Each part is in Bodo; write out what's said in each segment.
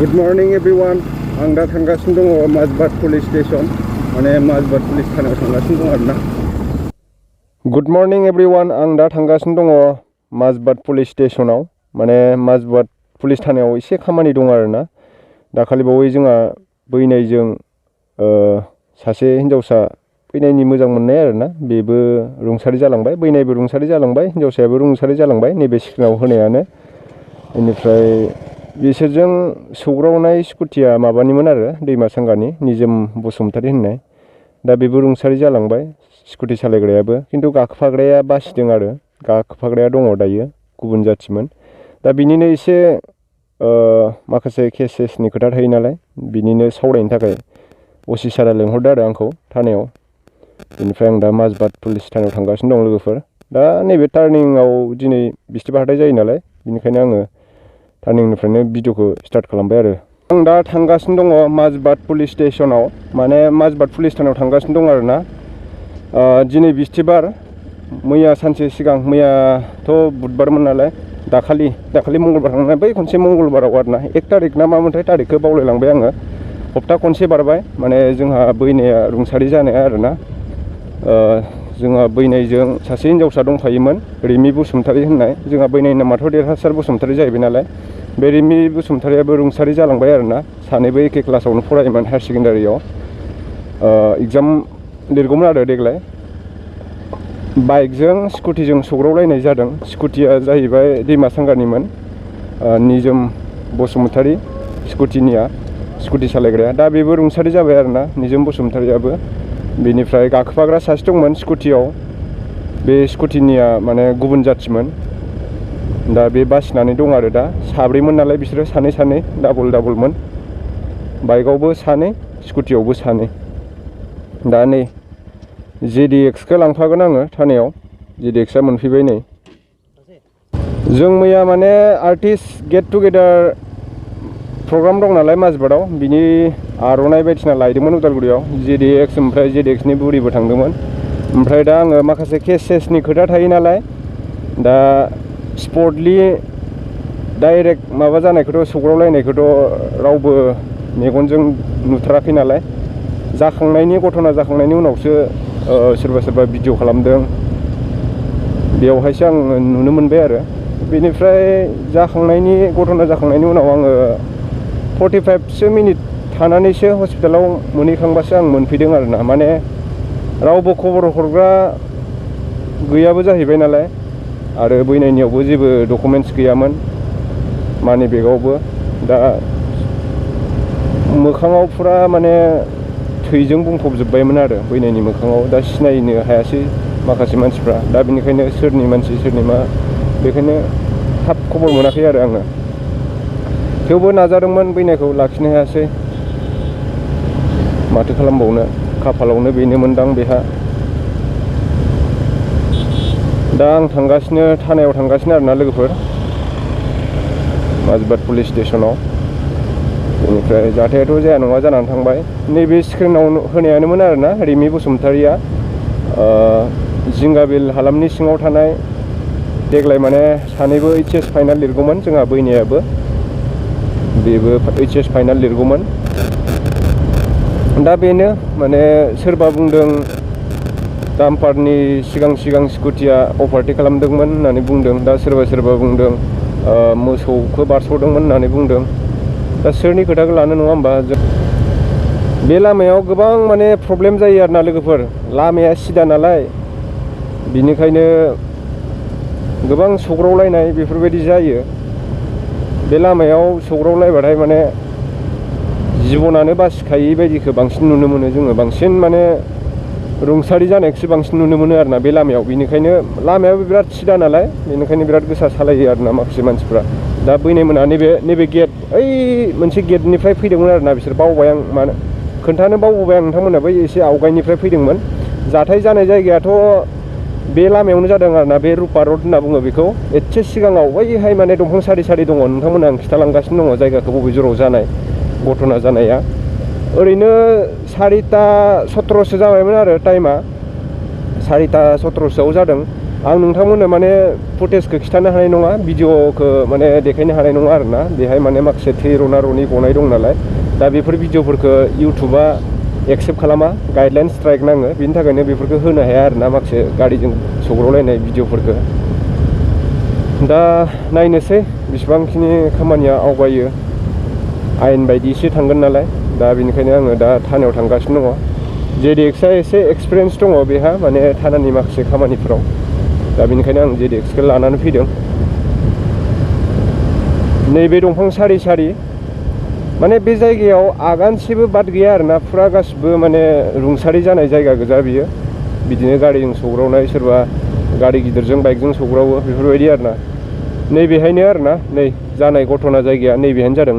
Good morning everyone. आं दा थांगासिनो दङ माजबाट पुलिस स्टेशन माने माजबाट पुलिस थानायाव थांगासिनो दं आरोना। Good morning everyone. आं दा थांगासिनो दङ माजबाट पुलिस स्टेशनाव माने माजबाट पुलिस थानायाव एसे खामानि दं आरोना। दाखालि बावै जोंहा बैनायजों सासे हिनजावसा बैनायनि मोजां मोननाय आरोना बेबो रुंसारि जालांबाय बैनायबो रुंसारि जालांबाय हिनजावसायाबो रुंसारि जालांबाय नैबे स्क्रिनाव होनायानो। बेनिफ्राय बिसोरजों सौग्रावनाय स्कुटिया माबानिमोन आरो दैमा सांगानि निजोम बसुमतारी होननाय दा बेबो रुंसारि जालांबाय स्कुटि सालायग्रायाबो खिन्थु गाखोफाग्राया बासिदों आरो गाखोफाग्राया दङ दायो गुबुन जाथिमोन दा बिनिनो एसे माखासे केसेसनि खोथा थायो नालाय बिनिनो सावरायनो थाखाय असि सारा लेंहरदो आरो आंखौ थानायाव। बेनिफ्राय आं दा माजबाट पुलिस थानायाव थांगासिनो दं लोगोफोर। दा नैबे टार्निंआव दिनै बिस्थिबार हाथाय जायो नालाय बिनिखायनो आङो टार्निंनिफ्रायनो भिडिअखौ स्टार्ट खालामबाय आरो। आं दा थांगासिनो दङ माजबाट पुलिस स्टेशनाव माने माजबाट पुलिस थानायाव थांगासिनो दं आरोना। दिनै बिस्थिबार मैया सानसे सिगां मैयाथ' बुधबारमोन नालाय दाखालि मंगलबार थांनाय बै खनसे मंगलबाराव आरोना 1 तारिख ना मामोनथाय तारिखखौ बावलायलांबाय आङो हप्ता खनसे बारबाय माने जोंहा बैनाया रुंसारि जानाया आरोना। जोंहा बैनायजों सासे हिनजावसा दंफायोमोन रिमि बसुमतारी होननाय जोंहा बैनायनि नामाथ' देरहासार बसुमतारी जाहैबाय नालाय बे रिमि बसुमतारीयाबो रुंसारि जालांबाय आरोना। सानैबो एखे क्लासावनो फरायोमोन हायार सेकेन्डारियाव एग्जाम लिरगौमोन आरो देग्लाय बाइकजों स्कुटिजों सौग्रावलायनाय जादों। स्कुटिया जाहैबाय दैमा सांगानिमोन निजोम बसुमतारी स्कुटि सालायग्राया दा बेबो रुंसारि जाबाय आरोना निजोम बसुमतारीयाबो। बेनिफ्राय गाखोफाग्रा सासे दंमोन स्कुटियाव बे स्कुटिनिया माने गुबुन जाथिमोन दा बे बासिनानै दं आरो दा साब्रैमोन नालाय बिसोरो सानै डाबलमोन बाइकआवबो सानै स्कुटियावबो सानै। दा नै JDX-खौ लांफागोन आङो थानायाव JDX-आ मोनफैबाय नै। जों मैया माने आर्टिस्ट गेट टुगेदार प्रग्राम दं नालाय माजबाटाव बिनि आर'नाइ बायदिसिना लायदोंमोन उदालगुरियाव JDX ओमफ्राय JDX-नि बुरिबो थांदोंमोन। ओमफ्राय दा आङो माखासे केसेसनि खोथा थायो नालाय दा स्पटलि डाइरेक्ट माबा जानायखौथ' सौग्रावलायनायखौथ' रावबो मेगनजों नुथाराखै नालाय घटना जाखांनायनि उनावसो सोरबा भिडिअ खालामदों बेवहायसो आं नुनो मोनबाय आरो। बेनिफ्राय घटना जाखांनायनि उनाव आङो 45सो मिनिट थानानैसो हस्पिटालाव मोनहैखांबासो आं मोनफैदों आरोना माने रावबो खबर हरग्रा गैयाबो जाहैबाय नालाय आरो बैनायनियावबो जेबो डकुमेन्टस गैयामोन मानि बेगावबो दा मोखाङाव फुरा माने थैजों बुंफबजोब्बायमोन आरो बैनायनि मोखाङाव दा सिनायनो हायासै माखासे मानसिफ्रा दा बेनिखायनो सोरनि मानसि सोरनि मा बेखायनो थाब खबर मोनाखै आरो आङो थेवबो नाजादोंमोन बैनायखौ लाखिनो हायासै माथो खालामबावनो खाफालावनो बेनो मोनदां बेहा। दा आं थानायाव थांगासिनो आरोना लोगोफोर माजबाट पुलिस स्टेशनाव। बेनिफ्राय जाथायाथ' जाया नङा जानानै थांबाय नैबे स्क्रिनाव होनायानोमोन आरोना रिमि बसुमतारीया जिंगाबिल हालामनि सिङाव थानाय देग्लाय माने सानैबो HS फाइनाल लिरगौमोन जोंहा बैनायाबो बेबो HS फाइनाल लिरगौमोन। दा बेनो माने सोरबा बुंदों डाम्पारनि सिगां स्कुटिया अभारटेक खालामदोंमोन होननानै बुंदों दा सोरबा बुंदों मोसौखौ बारस'दोंमोन होननानै बुंदों दा सोरनि खोथाखौ लानो नङा होमबा। बे लामायाव गोबां माने प्रब्लेम जायो आरोना लोगोफोर लामाया सिदा नालाय बिनिखायनो गोबां सौग्रावलायनाय बेफोरबायदि जायो। बे लामायाव सौग्रावलायबाथाय माने जिबनानो बासिखायै बायदिखौ बांसिन नुनो मोनो जोङो बांसिन माने रुंसारि जानायखौसो बांसिन नुनो मोनो आरोना बे लामायाव। बेनिखायनो लामायाबो बिराद सिदा नालाय बेनिखायनो बिराद गोसा सालायो आरोना माखासे मानसिफ्रा। दा बैनायमोना नैबे गेट ओइ मोनसे गेटनिफ्राय फैदोंमोन आरोना बिसोर बावबाय आं मानो खोन्थानो बावबोबाय आं नोंथांमोना बै एसे आवगायनिफ्राय फैदोंमोन। जाथाय जानाय जायगायाथ' बे लामायावनो जादों आरोना बे रुपा रड होनना बुङो बेखौ एसे सिगाङाव बैहाय माने दंफां सारि दङ नोंथांमोना आं खिथालांगासिनो दङ जायगाखौ बबे जराव जानाय घटना जानाया। ओरैनो 4:17 जाबायमोन आरो टाइमा 4:17 जादों आं नोंथांमोननो माने फुटेजखौ खिन्थानो हानाय नङा, भिडिअखौ माने देखायनो हानाय नङा आरोना। बेहाय माने माखासे थै रना रनि गनाय दं नालाय, दा बेफोर भिडिअफोरखौ इउटुबा एक्सेप्ट खालामा, गाइडलाइन स्ट्राइक नाङो, बिनि थाखायनो बेफोरखौ होनो हाया आरोना माखासे गारिजों सौग्रावलायनाय भिडिअफोरखौ। दा नायनोसै बेसेबांखिनि खामानिया आवगायो, आयेन बायदिसो थांगोन नालाय। दा बेनिखायनो आङो दा थानायाव थांगासिनो दङ। JDXआ एसे एक्सपिरियेन्स दङ बेहा, माने थानानि माखासे खामानिफोराव। दा बेनिखायनो आं JDXखौ लानानै फैदों। नैबे दंफां सारि सारि, माने बे जायगायाव आगानसेबो बाद गैया आरोना, फुरा गासिबो माने रुंसारि जानाय जायगा गोजा बियो। बिदिनो गारिजों सौग्रावनाय, सोरबा गारि गिदिरजों बाइकजों सौग्रावो, बेफोरबायदि आरोना। नैबेहायनो आरोना, नै जानाय घटना जायगाया नैबेहायनो जादों।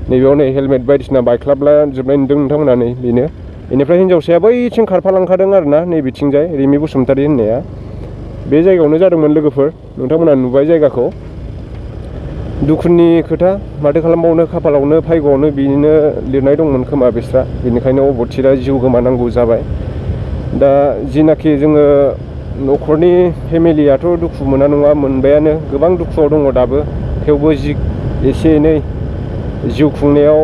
नैबेयाव नै हेलमेट बायदिसिना बायख्लाबला जोबनाय नुदों नोंथांमोना, नै बेनो। बेनिफ्राय हिन्जावसाया बैथिं खारफालांखादों आरोना, नैबेथिंजाय रिमि बसुमतारी होननाया। बे जायगायावनो जादोंमोन लोगोफोर, नोंथांमोना नुबाय जायगाखौ। दुखुनि खोथा, माथो खालामबावनो, खाफालावनो भाग्यआवनो बिदिनो लिरनाय दंमोन खोमा बिस्रा, बेनिखायनो अबथिरा जिउ गोमानांगौ जाबाय। दा जिनाखि जोङो न'खरनि फेमिलियाथ' दुखु मोना नङा, मोनबायानो, गोबां दुखुआव दङ दाबो। थेवबो जि एसे एनै जिउ खुंनायाव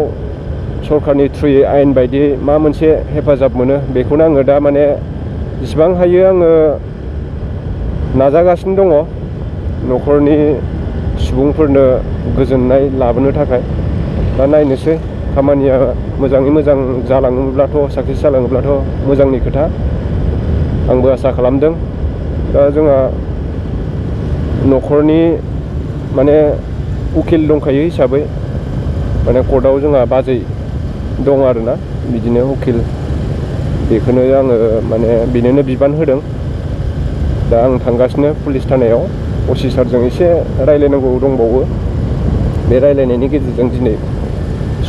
सरकारनि थ्रुयै आयेन बायदियै मा मोनसे हेफाजाब मोनो, बेखौनो आङो दा माने जेसेबां हायो आङो नाजागासिनो दङ न'खरनि सुबुंफोरनो गोजोननाय लाबोनो थाखाय। दा नायनोसै, खामानिया मोजाङै मोजां जालाङोब्लाथ', साक्सेस जालाङोब्लाथ' मोजांनि खोथा, आंबो आसा खालामदों। दा जोंहा न'खरनि माने उकिल दंखायो हिसाबै, माने कर्टआव जोंहा बाजै दं आरोना, बिदिनो उकिल। बेखौनो आङो माने बेनोनो बिबान होदों। दा आं थांगासिनो पुलिस थानायाव, असि सारजों एसे रायलायनांगौ दंबावो। बे रायलायनायनि गेजेरजों दिनै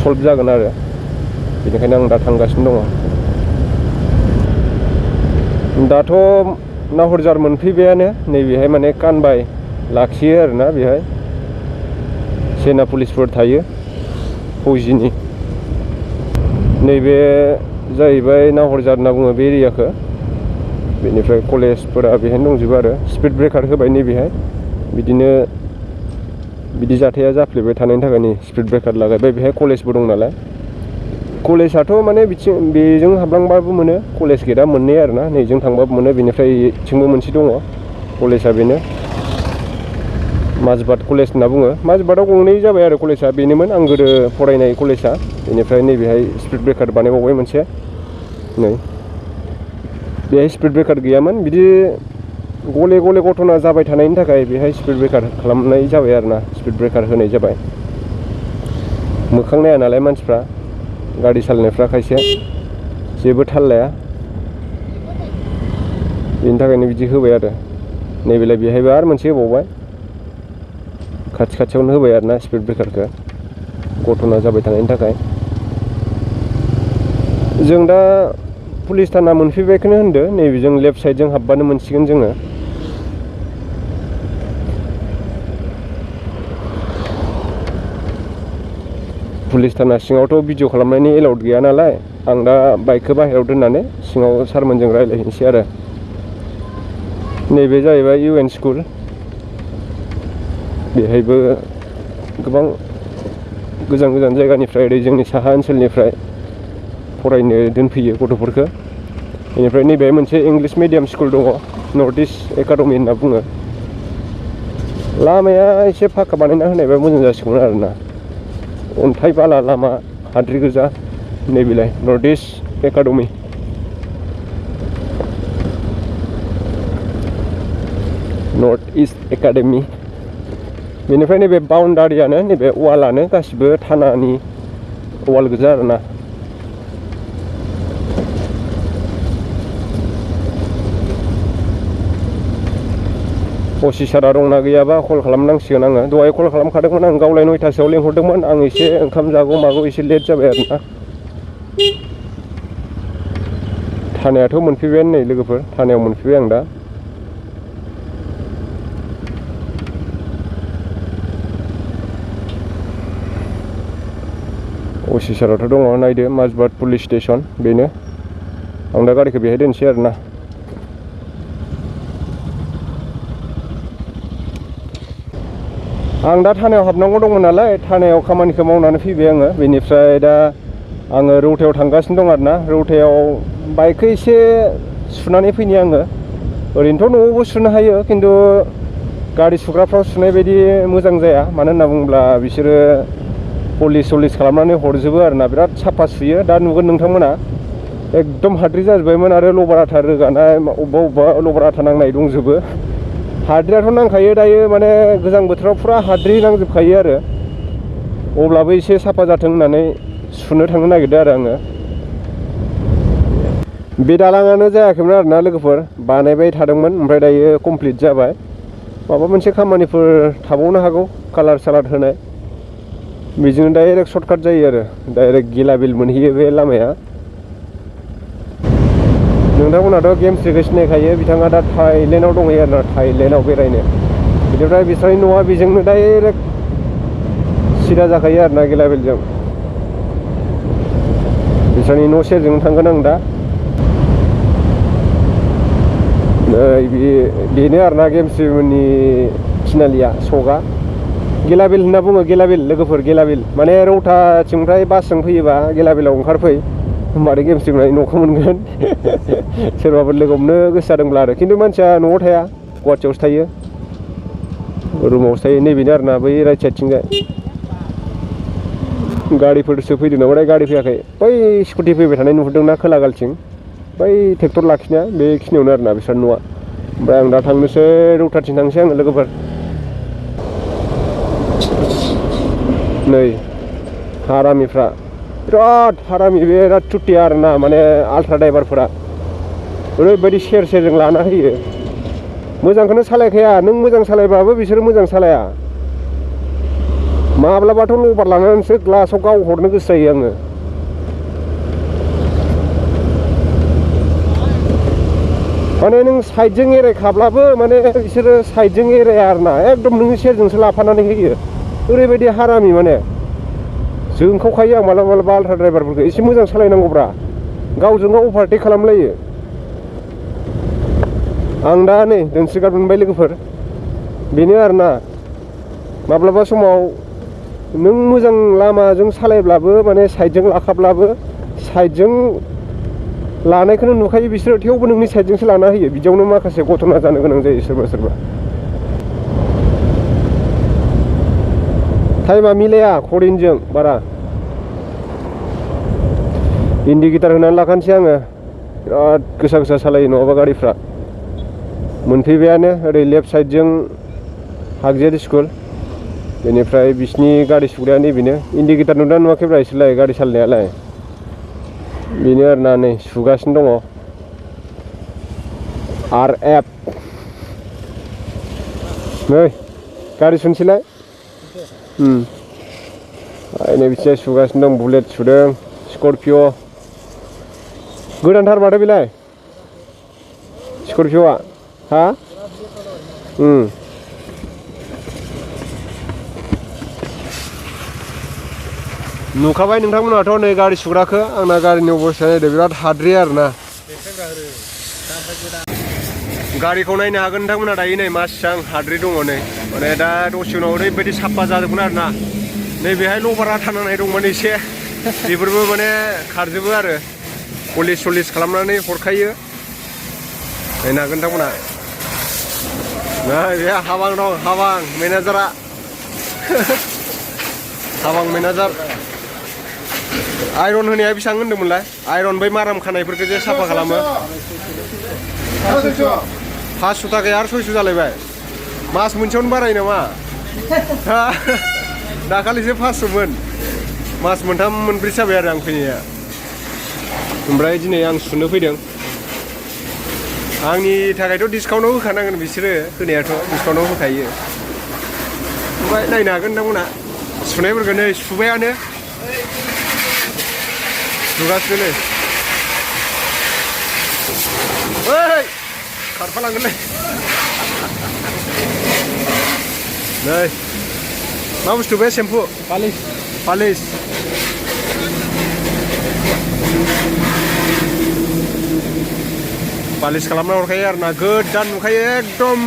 सल्भ जागोन आरो, बेनिखायनो आं दा थांगासिनो दङ। दाथ' नाहरजार मोनफैबायानो, नैबेहाय माने कानबाय लाखियो आरोना, बेहाय सेना पुलिसफोर थायो फौजिनि। नैबे जाहैबाय नाहरजार होनना बुङो बे एरियाखौ। बेनिफ्राय कलेजफोरा बेहायनो दंजोबो आरो। स्पिड ब्रेकार होबाय नैबेहाय, बिदिनो बिदि जाथाया जाफ्लेबाय थानायनि थाखाय नै स्पिड ब्रेकार लागायबाय। बेहाय कलेजबो दं नालाय, कलेजआथ' माने बिथिं बेजों हाबलांबाबो मोनो, कलेज गेटआ मोननै आरोना, नैजों थांबाबो मोनो, बेनिफ्राय बिथिंबो मोनसे दङ कलेजआ, बेनो माजबाट कलेज होनना बुङो। माजबाटआव गंनै जाबाय आरो कलेजआ, बेनोमोन आं गोदो फरायनाय कलेजआ। बेनिफ्राय नैबेहाय स्पिड ब्रेकार बानायबावबाय मोनसे, नै बेहाय स्पिड ब्रेकार गैयामोन। बिदि गले गले घटना जाबाय थानायनि थाखाय बेहाय स्पिड ब्रेकार खालामनाय जाबाय आरोना, स्पिड ब्रेकार होनाय जाबाय। मोखां नाया नालाय मानसिफ्रा, गारि सालायनायफ्रा खायसे जेबो थाल लाया, बेनि थाखायनो बिदि होबाय आरो। नैबेलाय बेहायबो आरो मोनसे होबावबाय, खाथि खाथियावनो होबाय आरोना स्पिड ब्रेकारखौ, घटना जाबाय थानायनि थाखाय। जों दा पुलिस थाना मोनफैबायखौनो होनदो, नैबेजों लेफ्ट साइडजों हाबबानो मोनसिगोन जोङो। पुलिस थाना सिङावथ' भिडिअ खालामनायनि एलाउड गैया नालाय, आं दा बाइकखौ बाहेरायाव दोननानै सिङाव सारमोनजों रायज्लायहैनोसै आरो। नैबे जाहैबाय UN स्कुल, बेहायबो गोबां गोजान गोजान जायगानिफ्राय, ओरै जोंनि साहा ओनसोलनिफ्राय फरायनो दोनफैयो गथ'फोरखौ। बेनिफ्राय नैबे मोनसे इंलिश मिडियाम स्कुल दङ, नर्थ इस्ट एकाडेमि होनना बुङो। लामाया एसे फाक्का बानायना होनायबा मोजां जासिगौमोन आरोना, अन्थाइ बाला लामा, हाद्रि गोजा। नैबेलाय North East Academy, North East Academy. बेनिफ्राय नैबे बाउन्डारियानो, नैबे वालानो गासिबो थानानि वाल गोजा आरोना। असि सारा दंना गैयाबा कल खालामनांसिगोन आङो। दहाय कल खालामखादोंमोन आं, गावलाय 9टासोआव लेंहरदोंमोन। आं एसे ओंखाम जागौ मागौ एसे लेट जाबाय आरोना। थानायाथ' मोनफैबायानो नै लोगोफोर, थानायाव मोनफैबाय आं दा। असि साराथ' दङ, नायदो माजबाट पुलिस स्टेसन, बेनो। आं दा गारिखौ बेहाय दोनसै आरोना। आं दा थानायाव हाबनांगौ दंमोन नालाय थानायाव खामानिखौ मावनानै फैबाय आङो बेनिफ्राय दा आङो रौतायाव थांगासिनो दं आरोना रौतायाव बाइकखौ एसे सुनानै फैनि आङो ओरैनोथ' न'आवबो सुनो हायो खिन्थु गारि सुग्राफ्राव सुनाय बायदि मोजां जाया मानो होनना बुङोब्ला बिसोरो पलिस खालामनानै हरजोबो आरोना बिराद साफा सुयो दा नुगोन नोंथांमोना एकदम हाद्रि जाजोब्बायमोन आरो लबार आथा रोगानाय अबेबा लबार आथा नांनाय दंजोबो हाद्रियाथ' नांखायो दायो माने गोजां बोथोराव फुरा हाद्रि नांजोबखायो आरो अब्लाबो एसे साफा जाथों होननानै सुनो थांनो नागिरदों आरो आङो बे दालाङानो जायाखैमोन आरोना लोगोफोर बानायबाय थादोंमोन ओमफ्राय दायो कमप्लिट जाबाय माबा मोनसे खामानिफोर थाबावनो हागौ कालार सालार होनाय बेजोंनो डाइरेक्ट सर्टकाट जायो आरो डाइरेक्ट गिलाबिल मोनहैयो बे लामाया नोंथांमोनाथ' गेमस्रिखौ सिनायखायो बिथाङा दा थाइलेण्डआव दंहैयो आरोना थाइलेण्डआव बेरायनो बेनिफ्राय बिसोरनि न'आ बेजोंनो डाइरेक्ट सिदा जाखायो आरोना गिलाबिलजों बिसोरनि न' सेरजों थांगोन आं दा बेनो आरोना गेमस्रिमोननि थिनालिया सकआ गिलाबिल होनना बुङो गिलाबिल लोगोफोर गिलाबिल माने रौताथिंनिफ्राय बासजों फैयोबा गिलाबिलाव ओंखारफै होमबानो गेमस्रिमोननि न'खौ मोनगोन सोरबाफोर लोगो हमनो गोसो जादोंब्ला आरो खिन्थु मानसिया न'आव थाया गुवाहाटियावसो थायो रुमावसो थायो नैबेनो आरोना बै राइट साइडथिंजाय गारिफोरसो फैदों नामाथाय गारि फैयाखै बै स्कुटि फैबाय थानाय नुहुरदोंना खोला गालथिं बै ट्रेक्टर लाखिनाया बेखिनियावनो आरोना बिसोर न'आ ओमफ्राय आं दा थांनोसै रौताथिं थांसै आङो लोगोफोर नै हारामिफ्रा बिराद हारामि बिराद चुटिया आरोना माने आल्ट्रा ड्राइभारफोरा ओरैबायदि सेरजों लाना होयो मोजांखौनो सालायखाया नों मोजां सालायबाबो बिसोरो मोजां सालाया माब्लाबाथ' लबार लानानैसो ग्लासाव गावहरनो गोसो जायो आङो माने नों साइडजों एरायखाब्लाबो माने बिसोरो साइडजों एराया आरोना एकदम नोंनि सेरजोंसो लाफानानै होयो ओरैबायदि हारामि माने जोंखावखायो आं मालाबा आल्ट्रा ड्राइभारफोरखौ एसे मोजां सालायनांगौब्रा गावजों गाव अभारटेक खालामलायो आं दा नै दोनस्रिगार मोनबाय लोगोफोर बेनो आरोना माब्लाबा समाव नों मोजां लामाजों सालायब्लाबो माने साइडजों लाखाब्लाबो साइडजों लानायखौनो नुखायो बिसोरो थेवबो नोंनि साइडजोंसो लाना होयो बिदियावनो माखासे घटना जानो गोनां जायो सोरबा टाइमा मिलाया खरिनजों बारा इन्डिकेटार होनानै लाखानोसै आङो बिराद गोसा सालायो नङाबा गारिफ्रा मोनफैबायानो ओरै लेफ्ट साइडजों हागजेर स्कुल बेनिफ्राय बिसिनि गारि सुग्राया नैबेनो इन्डिकेटार नुदोंना नुवाखैब्रा इसोरलाय गारि सालायनायालाय बेनो आरोना नै सुगासिनो दङ RF नै गारि सुनोसैलाय नै बिथिंजाय सुगासिनो दं बुलेट सुदों स्करपिय' गोदानथार माथो बेलाय स्करपिय'आ हा नुखाबाय नोंथांमोनाथ' नै गारि सुग्राखौ आंना गारिनि अबस्थाया नायदो बिराद हाद्रि आरोना गारिखौ नायनो हागोन नोंथांमोना दायो नै मासिबां हाद्रि दङ नै माने दा दसे उनाव ओरैबायदि साफा जाजोबगोन आरोना नैबेहाय लबार आथा नांनाय दंमोन एसे बेफोरबो माने खारजोबो आरो पलिस खालामनानै हरखायो नायनो हागोन नोंथांमोना नै बेहा हाबां दं हाबां मेनेजारा हाबां मेनेजार आइरन होनाया बेसेबां होनदोंमोनलाय आइरन बै माराम खानायफोरखौ जे साफा खालामो 500 थाखाया आरो 600 जालायबाय मास मोनसेयावनो बाराय नामा दाखालिसो 500मोन मास मोनथाम मोनब्रैसो जाबाय आरो आं फैनाया ओमफ्राय दिनै आं सुनो फैदों आंनि थाखायथ' डिसकाउन्टआव होखानांगोन बिसोरो होनायाथ' डिसकाउन्टआव होखायो ओमफ्राय नायनो हागोन नोंथांमोना सुनायफोरखौ नै सुबायानो सुगासिनो नै ओइ खारफालांगोनलै नै मा बुस्थु बे सेम्पु पालिस खालामना हरखायो आरोना गोदान नुखायो एकदम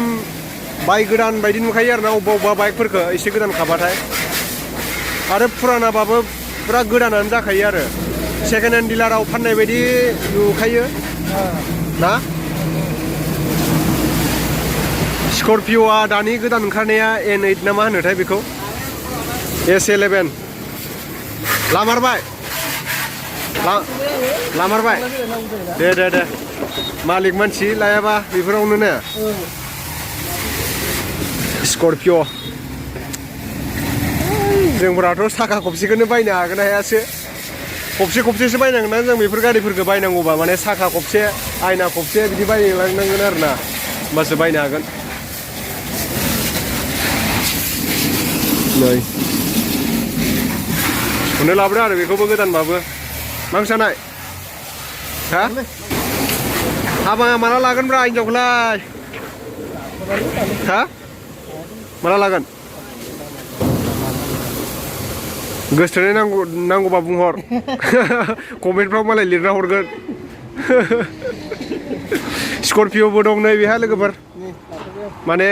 बाइक गोदान बायदि नुखायो आरो ना अबेबा अबेबा बाइकफोरखौ एसे गोदान खाबाथाय आरो फुरानाबाबो पुरा गोदानानो जाखायो आरो सेकेन्ड हेन्ड डिलाराव फाननाय बायदि नुखायो ना स्करपिअ'आ दानि गोदान ओंखारनाया N8 ना मा होनोथाय बेखौ S11 लामारबाय लामारबाय दे दे दे मालिक मानसि लायाबा बेफोरावनो ने स्करपिअ जोंफोराथ' साखा खबसेखौनो बायनो हागोन हायासो खबसे खबसेसो बायनांगोन ना जों बेफोर गारिफोरखौ बायनांगौबा माने साखा खबसे आयना खबसे बिदि बायलांनांगोन आरो ना होमबासो बायनो हागोन नै खौनो लाबोदो आरो बेखौबो गोदानबाबो मा जानाय हा हाबा माला लागोनब्रा हिनजावखौलाय हा माला लागोन गोसोथोनाय नांगौबा बुंहर कमेन्टफ्राव मालाय लिरना हरगोन स्करपिअ'बो दं नै बेहा लोगोफोर माने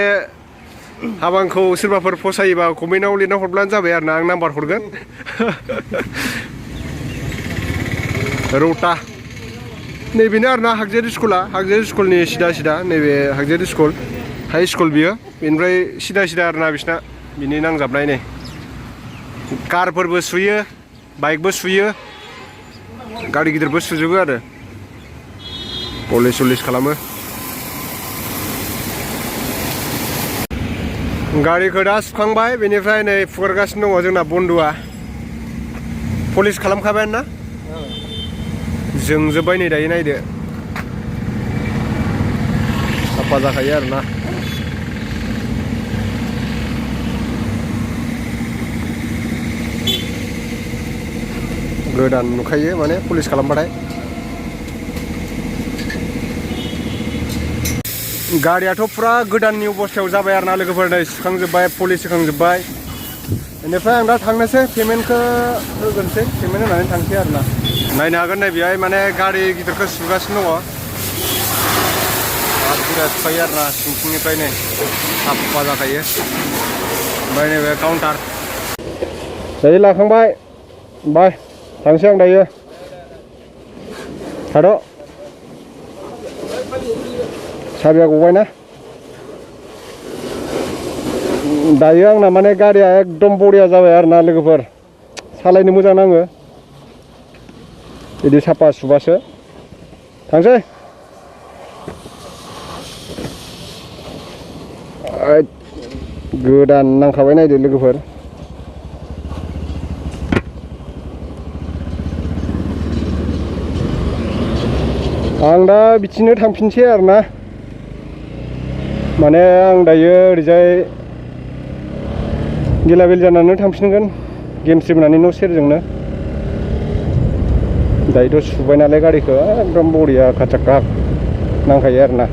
हाबांखौ सोरबाफोर फसायोबा कमेन्टआव लिरना हरब्लानो जाबाय आरो ना आं नाम्बार हरगोन रौता नैबेनो आरो ना हागजेर स्कुला हागजेर स्कुलनि सिदा सिदा नैबे हागजेर स्कुल हाई स्कुल बियो बेनिफ्राय सिदा सिदा आरो ना बिसिना बिनि नांजाबनाय नै कारफोरबो सुयो बाइकबो सुयो गारि गिदिरबो सुजोबो आरो पलिस खालामो गारिखौ दा सुखांबाय बेनिफ्राय नै फुगारगासिनो दङ जोंना बन्दुआ पलिस खालामखाबाय ना जोंजोब्बाय नै दायो नायदो साफा जाखायो आरो ना गोदान नुखायो माने पलिस खालामबाथाय गारियाथ' पुरा गोदाननि अबस्थायाव जाबाय आरो ना लोगोफोर नै सुखांजोब्बाय पलिस होखांजोब्बाय बेनिफ्राय आं दा थांनोसै पेमेन्टखौ होगोनसै पेमेन्ट होनानै थांसै आरो ना नायनो हागोन नै बेहाय माने गारि गिदिरखौ सुगासिनो दङ बिराद सुखायो आरो ना सिंनिफ्राय नै साफा जाखायो ओमफ्राय नैबे काउन्टार दायो लाखांबाय बाय थांसै आं दायो थाद' साबिया गबायना दायो आंना माने गारिया एकदम बरिया जाबाय आरो ना लोगोफोर सालायनो मोजां नाङो बिदि साफा सुबासो थांसै गोदान नांखाबाय नायदो लोगोफोर आं दा बिथिंनो थांफिनसै आरो ना माने आं दायो ओरैजाय गेलाबेल जानानै थांफिनगोन गेमस्रि मोनानि न' सेरजोंनो दायोथ' सुबाय नालाय गारिखौ एकदम बरिया खाचाक नांखायो आरो ना